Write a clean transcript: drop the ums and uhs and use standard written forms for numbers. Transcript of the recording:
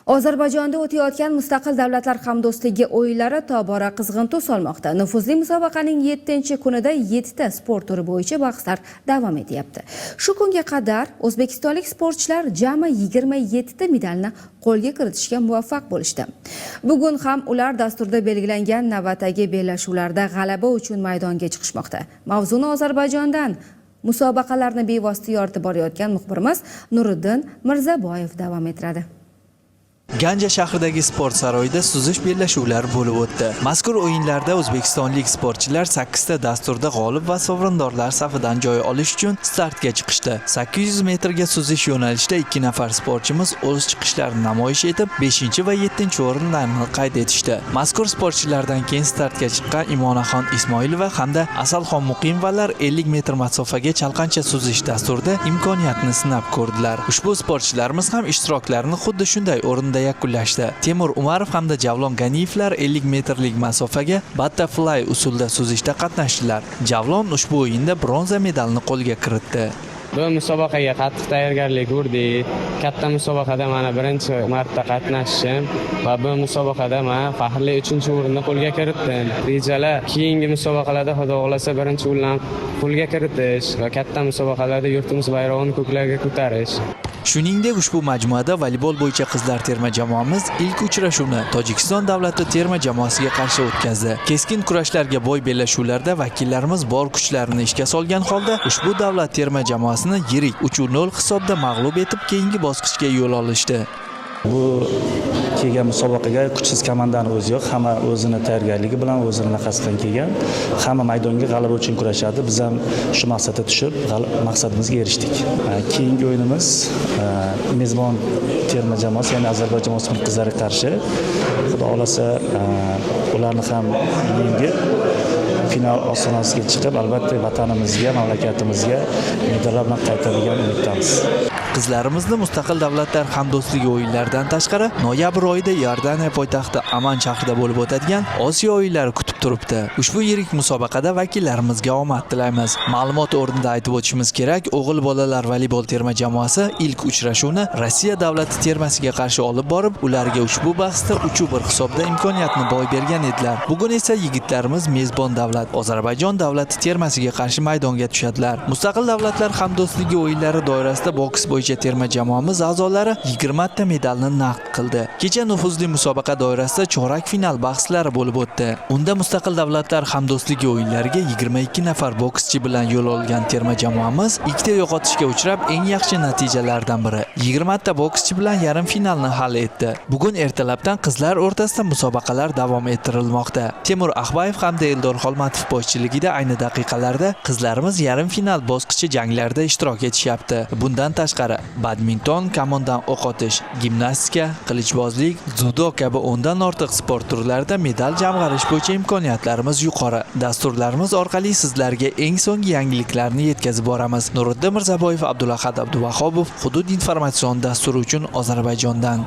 Ozarbayjonda o'tayotgan Mustaqil Davlatlar Hamdo'stligi o'yinlari tobora qizg'in tus olmoqda. Nufuzli musobaqaning 7-kunida 7 ta sport turi bo'yicha bahslar davom etyapti. Shu kunga qadar o'zbekistonlik sportchilar jami 27 ta medalni qo'lga kiritishga muvaffaq bo'lishdi. Bugun ham ular dasturda belgilangan navbatdagi bellashuvlarda g'alaba uchun maydonga chiqishmoqda. Mavzuni Ozarbayjondan musobaqalarni bevosita yoritib borayotgan muxbirimiz Nuriddin Mirzaboyev davom ettiradi. Ganja shahridagi sport saroyida suzish bellashuvlari bo'lib o'tdi. Mazkur o'yinlarda o'zbekistonlik sportchilar 8 ta dasturda g'olib va sovrindorlar safidan joy olish uchun startga chiqishdi. 800 metrga suzish yo'nalishida ikki nafar sportchimiz o'z chiqishlarini namoyish etib, 5 va 7 o'rinlarni qayd etishdi. Mazkur sportchilardan keyin startga chiqqan Imonaxon Ismoilova hamda Asalxon Muqimovalar 50 metr masofaga chalqancha suzish dasturida imkoniyatni sinab ko'rdilar. Ushbu sportchilarimiz ham ishtiroklarini xuddi shunday o'rinda yakunlashdi. Temur Umarov hamda Javlon Ganiyevlar 50 metrlik masofaga butterfly usulida suzishda qatnashdilar. Javlon ushbu o'yinda bronza medalni qo'lga kiritdi. Bu musobaqaga qattiq tayyorgarlik ko'rdik. Katta musobaqada mana birinchi marta qatnashishim va bu musobaqada man faxrli uchinchi o'rinni qo'lga kiritdim. Rejalar: keyingi musobaqalarda, Xudo xohlasa, birinchi o'rinni qo'lga kiritish va katta musobaqalarda yurtimiz bayrog'ini ko'klarga ko'tarish. Shuningdek, ushbu majmuada voleybol bo'yicha qizlar terma jamoamiz ilk uchrashuvni Tojikiston davlati terma jamoasiga qarshi o'tkazdi. Keskin kurashlarga boy bellashuvlarda vakillarimiz bor kuchlarini ishga solgan holda ushbu davlat terma jamoasini yirik 3-0 hisobda mag'lub etib, keyingi bosqichga yo'l olishdi. Bu kelgan musobaqaga kuchsiz komandani o'zi yo'q. Hamma o'zini tayyorgarligi bilan, o'zini naqasi kelgan. Hamma maydonga g'alaba uchun kurashadi. Biz ham shu maqsadda tushib, maqsadimizga erishdik. Keyingi o'yinimiz mezbon terma jamoasi, ya'ni Ozarbayjon o'smir qizlariga qarshi. Xudo xohlasa, ularni ham yengib, final ostonasiga chiqib, albatta, vatanimizga, mamlakatimizga medallar bilan qaytadigan umiddamiz. Qizlarimizni Mustaqil Davlatlar Hamdo'stligi o'yinlaridan tashqari noyabr oyida Iordaniya poytaxti Aman shahrida bo'lib o'tadigan Osiyo o'yinlari kutib turibdi. Ushbu yirik musobaqada vakillarimizga omad tilaymiz. Ma'lumot o'rnida aytib o'tishimiz kerak, o'g'il bolalar voleybol terma jamoasi ilk uchrashuvni Rossiya davlati termasiga qarshi olib borib, ularga ushbu bahsda 3-1 hisobda imkoniyatni boy bergan edilar. Bugun esa yigitlarimiz mezbon davlat Ozarbayjon davlati termasiga qarshi maydonga tushadilar. Mustaqil Davlatlar Hamdo'stligi o'yinlari doirasida boks bo'yicha terma jamoamiz a'zolari 20 ta medalni naqd qildi. Kecha nufuzli musobaqa doirasida chorak final bahslari bo'lib o'tdi. Unda Mustaqil Davlatlar Hamdo'stligi o'yinlariga 22 nafar bokschi bilan yo'l olgan terma jamoamiz ikkita yo'qotishga uchrab, eng yaxshi natijalardan biri 20 ta bokschi bilan yarim finalni hal etdi. Bugun ertalabdan qizlar o'rtasida musobaqalar davom ettirilmoqda. Temur Ahbayev hamda Eldor Xolmatov boshchiligida ayni daqiqalarda qizlarimiz yarim final bosqichi janglarida ishtirok etishyapti. Bundan tashqari, badminton, kamondan o'q otish, gimnastika, qilichbozlik, dzyudo kabi 10 dan ortiq sport turlarida medal jamg'arish bo'yicha imkoniyatlarimiz yuqori. Dasturlarimiz orqali sizlarga eng so'nggi yangiliklarni yetkazib boramiz. Nuriddin Mirzaboyev, Abdulahad Abduvahobov, Hudud informatsion dasturi uchun Ozarbayjondan.